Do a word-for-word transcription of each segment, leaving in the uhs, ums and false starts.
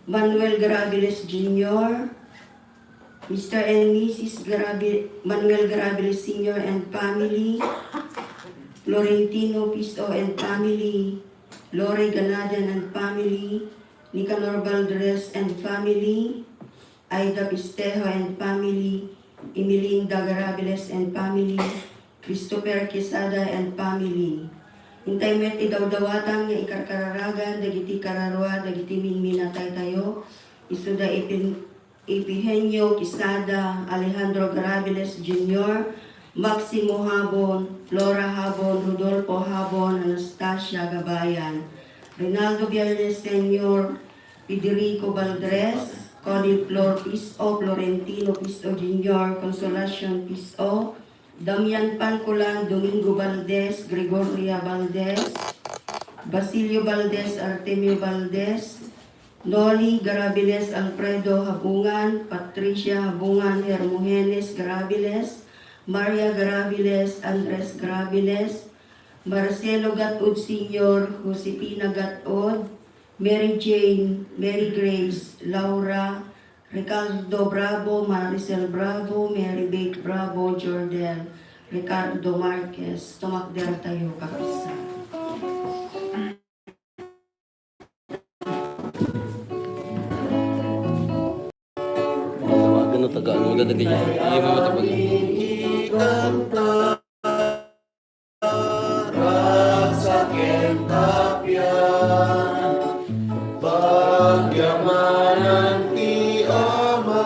Manuel Graviles Junior, Mister and Missus Gravi-, Manuel Graviles Senior and family, Florentino Piso and family, Lore Ganadian and family, Nicanor Valdres and family, Aida Pistejo and family, Emelinda Graviles and family, Christopher Quesada and family. Intay met ti dawdawatan nga ikarkararagan dagiti kararua dagiti minminataytayo, isuda Epin-, Epigenio Quesada, Alejandro Graviles Junior, Maximo Habon, Flora Habon, Rodolfo Habon, Anastasia Gabayan, Rinaldo Villanueva Senior, Federico Valdres, Connie Flor Piso, Florentino Piso Junior, Consolacion Piso, Damian Panculan, Domingo Valdez, Gregoria Valdez, Basilio Valdez, Artemio Valdez, Noli Garabiles, Alfredo Habungan, Patricia Habungan, Hermogenes Garabiles, Maria Garabiles, Andres Garabiles, Marcelo Gatod Senior, Josefina Gatod, Mary Jane, Mary Grace, Laura, Ricardo Bravo, Maricel Bravo, Mary Beth Bravo, Jordel, Ricardo Marquez. Tumakder tayo, kakabsat. Tawagan o taga-ano, dadagan niya. Ayaw mo matapag. Ragsak ken tapia, pagyamanan ti Ama,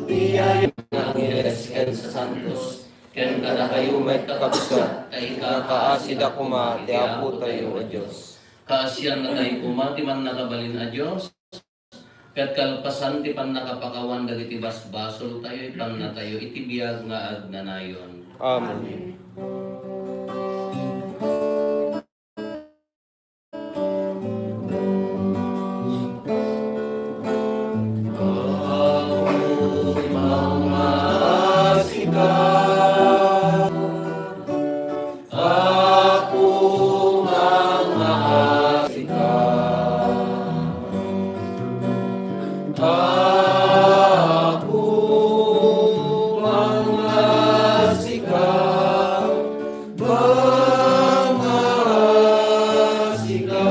ti ay- Angeles ken sa santos, ken kadakayo met, kakabsat, ta ikakaasida koma ti Apotayo a Dios. Kaasiannatayo koma ti Mannakabalin a Dios. Ket kalpasan ti pannakapakawan dagiti basbasoltayo, ipannatayo iti biag nga agnanayon. Amen. Apo, mangngaasika. Apo, mangngaasika, mangngaasika.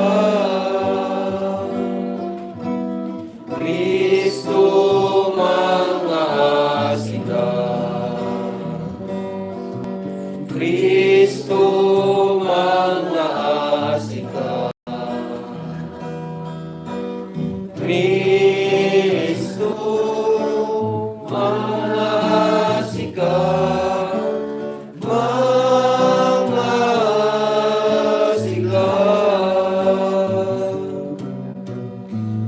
Cristo, mangngaasika. Cristo, mangngaasika. Cristo, mangngaasika. Mangngaasika.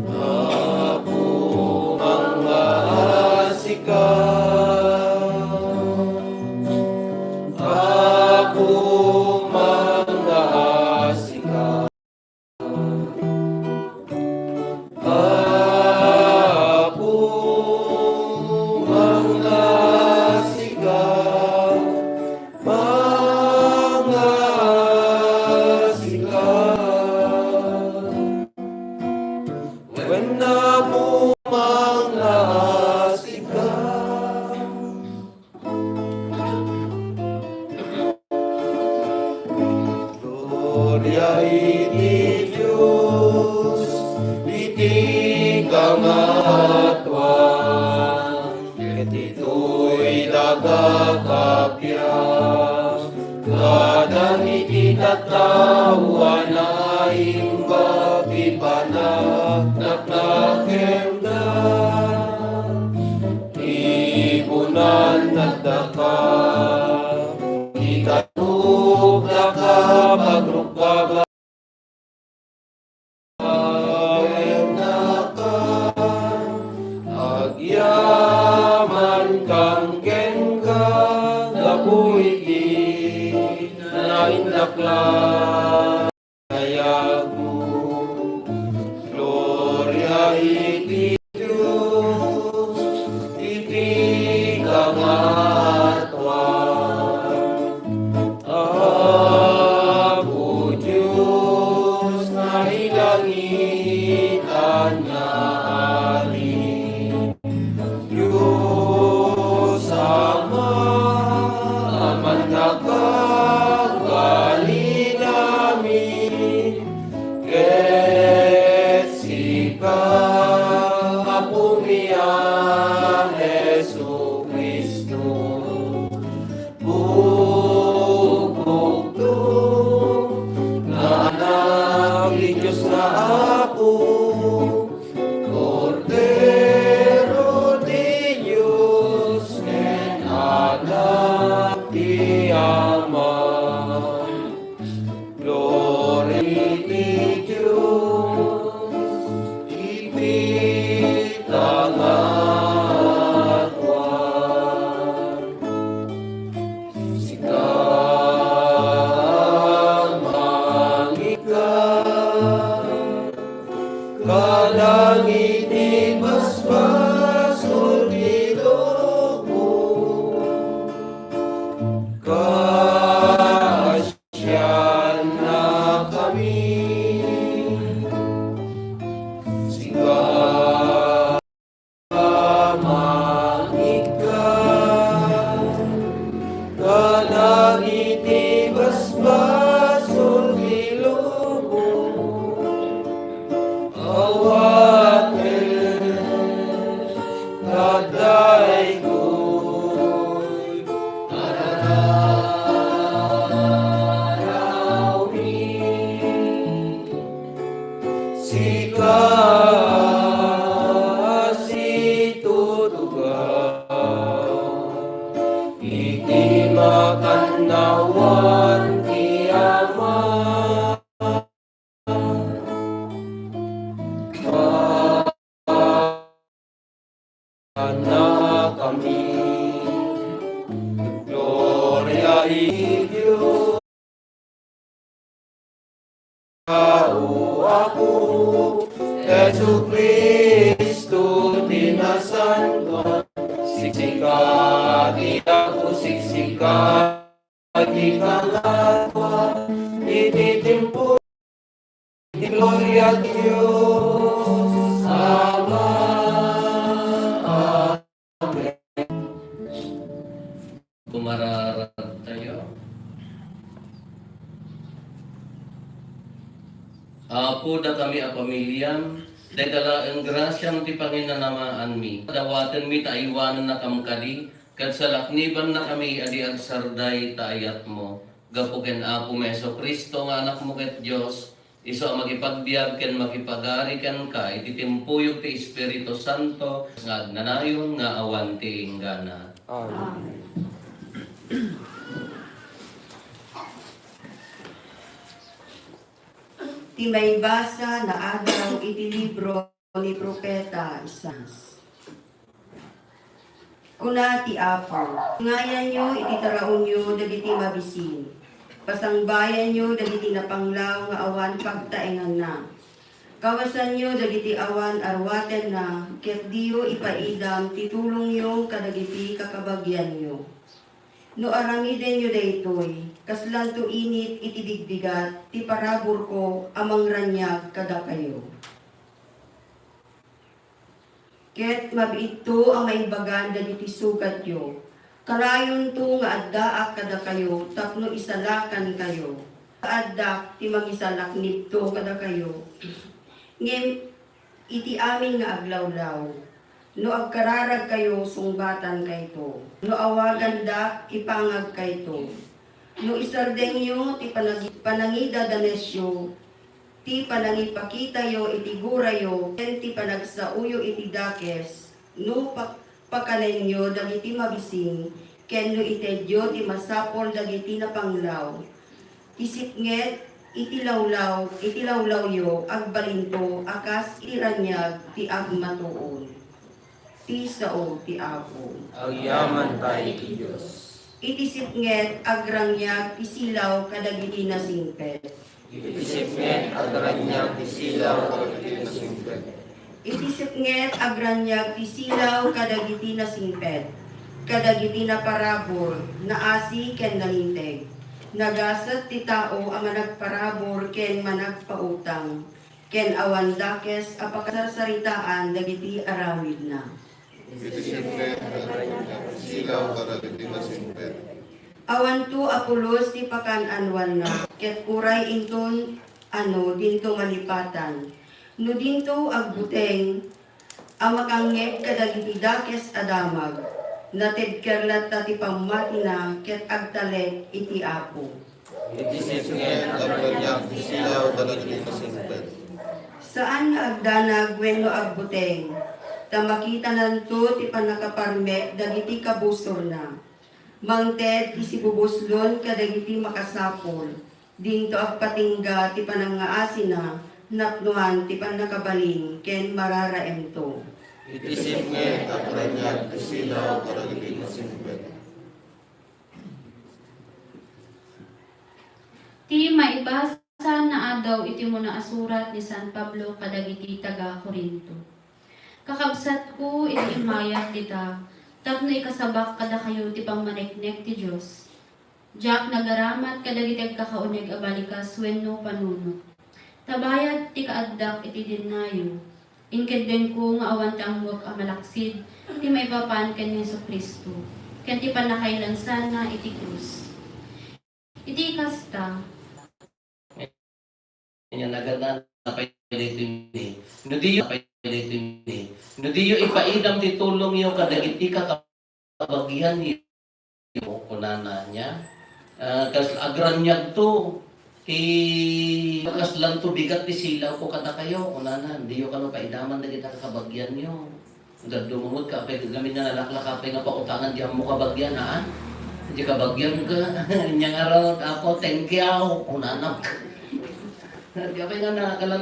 Apo, mangngaasika. Apo, mangngaasika. Apo, mangngaasika, mangngaasika. Wen, Apo, mangngaasika. Gloria iti Dios iti kangatoan, ket ditoy daga kappia. Gadan iti tattao a naimbag ti panagdakdakemda, ibunan nagdaka, itattupdaka pagrukbaga. Agyaman kan kenka gapu iti naindakla dayagmo. Gloria dagiti basbasol ti lubong. Kaasiannakami. Sika, mangikkan kadagiti basbasol ti lubong. Awaten kadaygoy ararawmi. Sika a situtugaw iti makannawan ti Ama. Annakami. Gloria iti Dios. Tao ako, Jesu-Cristo ti nasantoan. Siksika ti Apo, siksika ti kalawa, iti tiempo, iti gloria ti Dios Ama. Amen. Kumararag tayo. Apo, dakami a pamiliam, dayta laeng grasiam ti panginanamaanmi. Dawatenmi ta aywanennakam kadi, ket salaknibannakami a di agsarday ta ayatmo. Gapu ken Apomi Jesu-Cristo nga Anakmo ket Dios, isu a makipagbiag ken makipagari kenka iti timpuyog ti Espiritu Santo nga agnanayon nga awan ti inggana. Amen. Ti maibasa nga addaw iti libro ni Profeta Isaias. Kuna ti Apo, "Ngayanyo iti taraonyo dagiti mabisin, pasangbayanyo dagiti napanglaw nga awan pagtaenganna. Kawasanyo dagiti awan aruatenna, ket diyo ipaidam ti tulongyo kadagiti kakabagianyo. No aramidenyo daytoy, kaslanto init iti bigbigat ti paraburko a mangraniag kadakayo." Ket mabiitto a maibagan dagiti sugatyo. Karayonto nga addaak kadakayo tapno isalakankayo. Addak ti mangisalaknibto kadakayo. Ngem iti amin nga aglawlaw, no agkararagkayo, sungbatankayto. No awagandak, ipangagkayto. No isardengyo ti panagi-, panangidadanesyo, ti panangipakitayo iti gurayo ken ti panagsaoyo iti dakes, no pa-, pakanenyo dagiti mabisin, ken no itedyo ti masapul dagiti napanglaw. Ti sipnget iti lawlaw, iti lawlawyo agbalinto a kas iti raniag ti agmatuon. Ti sao ti Apo. Agyamankami iti Dios. Iti sipnget agraniag ti silaw kadagiti nasingpet. Iti sipnget agraniag ti silaw kadagiti nasingpet. Iti sipnget agraniag ti silaw kadagiti nasingpet, kadagiti naparabur, naasi ken nalinteg. Nagaset ti tao a managparabur ken managpautang, ken awan dakes a pakasarsaritaan dagiti aramidna. Iti sipnget agraniag ti silaw kadagiti nasingpet. Awanto a pulos ti pakan-anwanna, ket uray inton ano, dinto malipatan. No dinto agbuteng a makangngeg kadagiti dakes a damag, natedker latta ti pammatina ket agtalek iti Apo. Iti sipnget agraniag ti silaw kadagiti nasingpet. Saan nga agdanag wenno agbuteng, ta makitananto ti pannakaparmek dagiti kabusorna. Mangted ti sibubuslon kadagiti makasapul, dinto agpatingga ti panangngaasina, napnoan ti pannakabalin ken mararaemto. Iti sipnget agraniag ti silaw kadagiti nasingpet. Ti maibasa Saan nga adaw iti umuna a surat ni San Pablo kadagiti taga-Corinto. Kakabsatko, iti immayak dita, tapno ikasabak kadakayo ti pammaneknek ti Dios. Diak nagaramat kadagiti agkakauneg a balikas wenno panunot. Ta bayat ti kaaddak iti dennayo, inkeddengko nga awan ti ammok a malaksid ti maipapan ken ni Jesu-Cristo, ken ti pannakailansanna iti krus. Iti kasta, Ania nagana pay daytoy ni. No diyo pay daytoy ni. No diyo ipaidam ti tulongyo kadagiti kakabagianyo, kunana niya. Ah, kas agraniagto, ti kaslanto bigat ti silawko kadakayo, kunana, diyo kano paidaman dagiti kakabagianyo. Dadduma met ka, apay, gamin nga nalaklak, apay, nga pautangan di ammo kabagian, ha? Di kabagian ka. Nya ngarud, Apo, thank you, kunana. Di apay nga nakalan